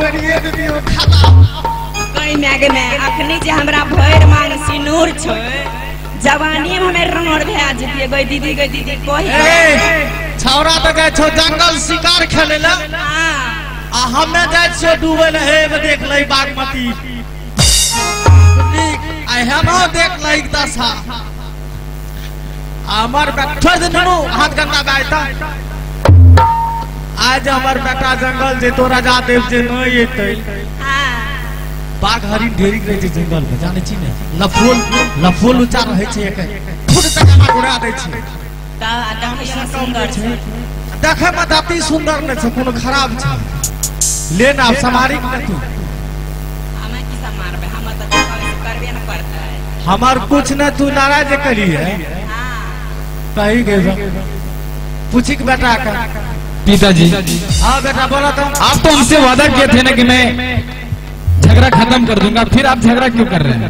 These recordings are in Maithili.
मरिए देतियो खाला कहीं माय गे माय अखनी जे हमरा भरि मांग सिनूर छै जवानी में हमे रंगड़ भए जतिए गई दीदी कही ए छौरा त जाय छौ जंगल शिकार खेले ला आ हमे जाय छियो डूबे ले हे देख लै बागमती आ हेनो देख लै दशा हमर बेटा छोड़ दे नुनू हाथ गंदा बायता आज हमर बेटा जंगल जेतो राजा देव जे नहीं एतै बाघ हरिण ढेरी रहै छै जंगल में जानै छी ने लफोल लफोल ऊंचा रहै छै एक फुट तक हमरा उड़ा दै छै सुंदर छै देखै में तऽ अति सुंदर नै छै कोनो खराब छै ले ना समारी के तू हमे की समारबै हम तऽ करबे न करतै हमर कुछ न तू नाराज करी है कही गए पूछी के बेटा का पिताजी। हाँ बेटा बोला तो आप तो हमसे वादा किए थे ना कि मैं झगड़ा खत्म कर दूंगा, फिर आप झगड़ा क्यों कर रहे हैं?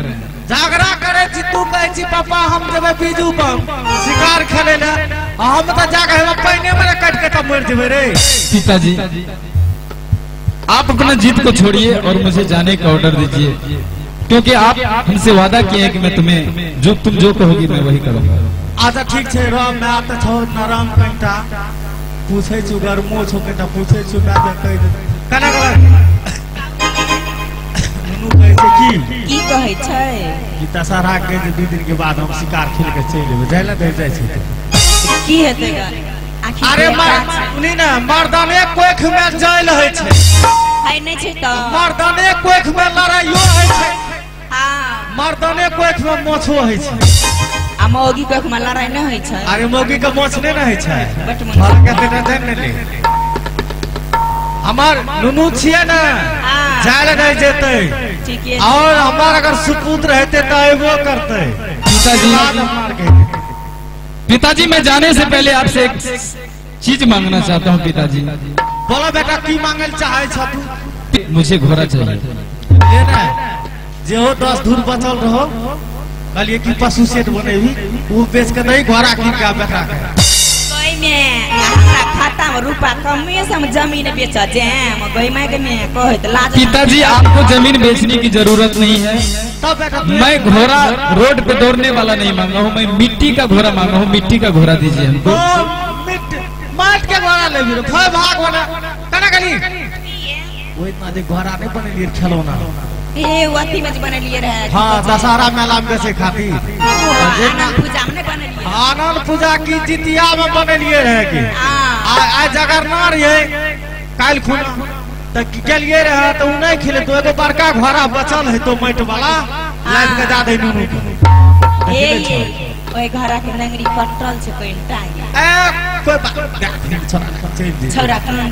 झगड़ा करे छी तू कहै छी पापा हम जेबै बीजू पर शिकार खेले ला हम तो जाके हम पानी में कट के तब मर जेबै रे। पिताजी आप अपना जीत को छोड़िए और मुझे जाने का ऑर्डर दीजिए, क्योंकि आप हमसे वादा किए हैं कि मैं तुम्हें जो तुम जो कहोगी मैं वही करूंगा। अच्छा ठीक छै राम मैं तऽ छौ नरम कनिटा पूछै छु गरमो छौ कनिटा पूछै छु मैं तऽ कहि दे कना कना नुनू कहै छै की कहै छै कि दशहरा के जे 2 दिन के बाद हम शिकार खेल के चलि जेबै जाय ला जाइ छै की हेतै? अरे सुनी ना मर्दाने कोख में जायल होइ छै है नै छै त मर्दाने कोख में लड़ाइयो होइ छै हां मर्दाने कोख में मोछो होइ छै आ मौगी कोख में लड़ाई नै होइ छै। अरे मौगी के मोछ नै ने होइ छै के बेटा जान नै ले हमर नुनू छियै ना जायल नै जेतै ठीक है और हमार अगर सुपुत्र हेतै त अयबो करतै। पिताजी पिताजी मैं जाने से पहले आपसे एक चीज मांगना चाहता हूँ। पिताजी बोलो बेटा की मांगल चाहे छ तू? मुझे घोड़ा चाहिए। ले ना जे हो 10 धूर बचल रहो कहलिए कि पशु सेट बनेबी उ बेच के दही घोड़ा कीन के बेटा के कोई में हमरा खाता में रुपा कमे से हम जमीन बेच जाम गई my के में कहत लाज। पिताजी आपको जमीन बेचने की जरूरत नहीं है, मैं घोड़ा रोड पे दौड़ने वाला नहीं मांगा हूँ, मैं मिट्टी का घोड़ा मांगा हूँ। मिट्टी का घोड़ा दीजिए हमको। माट के घोड़ा ले भाग वाला कना कनी वो इतना जे घोड़ा नहीं बनेलिए खिलौना ए अथी में बनेलिए रहे। हां दशहरा मेला में बेचे खातिर आनंद पूजा में नहीं बनेलिए। आनंद पूजा की जितिया में बनेलिए रहे की आ जगरना रहे काल खुना त गेलिए रहे त उ नहीं खिले तो एगो बड़का घोड़ा बचल है तो माटि वाला लाइव के जा दे नुनू के ए ओय घोड़ा के नंगरी कटल छै कइनटा ए कोई बात छोरा चल दे छोरा कान नहीं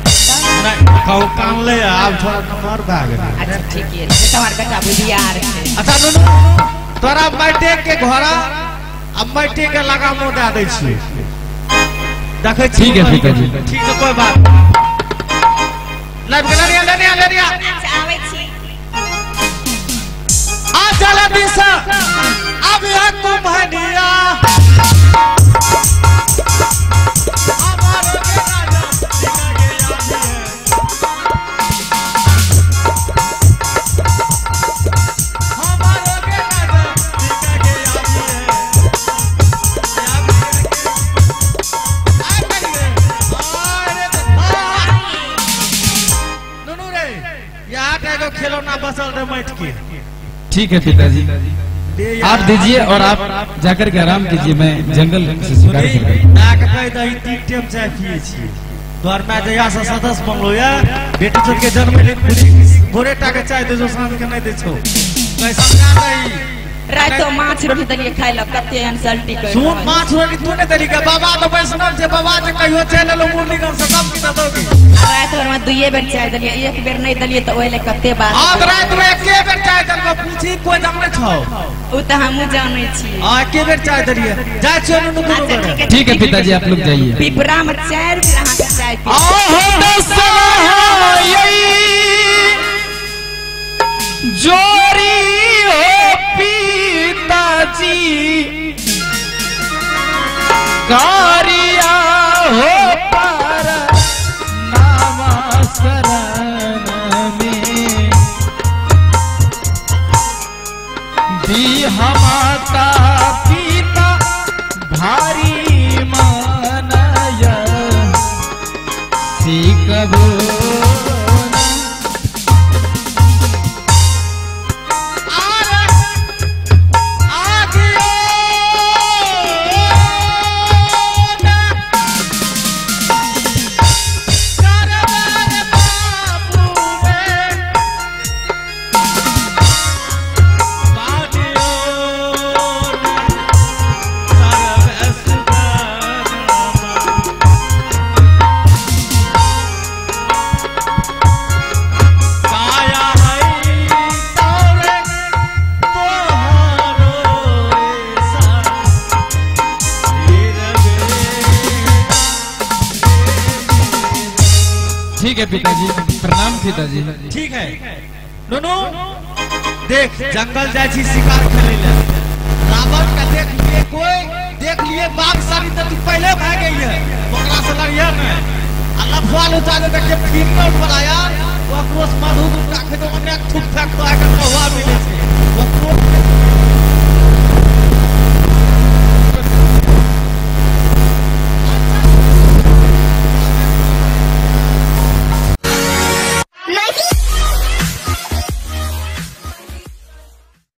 कहू कान ले आब छोरा नंबर भए गेल। अच्छा ठीक है तुम्हार बेटा बुधियार छै। अच्छा नुनू तोरा माटि के घोड़ा आ माटि के लगामो दे दै छी देखै छी। ठीक है पिताजी ठीक है कोई बात लाइव के ले ले ले ले अच्छा आबै छी आ चल दिशा अब यह कुम्हनिया हमारो के राजा हमारो के राजा नुनू रे यहाँ एगो खिलौना बचल रे माटि के। ठीक है पिताजी आप दीजिए और आप जाकर के आराम कीजिए, मैं जंगल से शिकार करूंगा। 3 टाइम चाय पिए छी तोहर माय जहिया से सदस्य बनलो या बेटी छोट के जन्म ले भोरे टा के चाय दे छौ साँझ के नहीं दे छौ कैसा दही रातो माछ रोटी दलिए खाइ ल कते अनसल्टी कर सुन माछ रोटी तू नहीं दली के बाबा तो वैष्णव जे बाबा जे कहियो चल एलो मुरलीगंज से तब की दोगी। रात भर में 2 बेर चाय दलिए एक बेर नहीं दलिए त ओइ ले कते बात। हां रात में एक बेर चाय दलको पूछी कोई जानै छौ उ त हमहु जानै छी। हां एक बेर चाय दलिए जाय छियो नुनू गुरु। ठीक है पिताजी आप लोग जाइए। पिपरा में 4 बेर अहां के चाय पी जोरी हो पिताजी कारिया हो पार नामा शरण में सीखबो ठीक है पिताजी, प्रणाम पिताजी। ठीक है नुनू, देख जंगल जाय छी शिकार खेले ले, रावण का देख लिए कोई देख लिए बाघ सारी तो तू पहले भाग गई है, ओकरा से लड़िया नहीं। आ लफुआ लुचा दे देख फिर न उठला यार, ओकरो से मधु दूध राखे तो ओने थूक फेंक तो आके कौआ मिले छै ओकरो।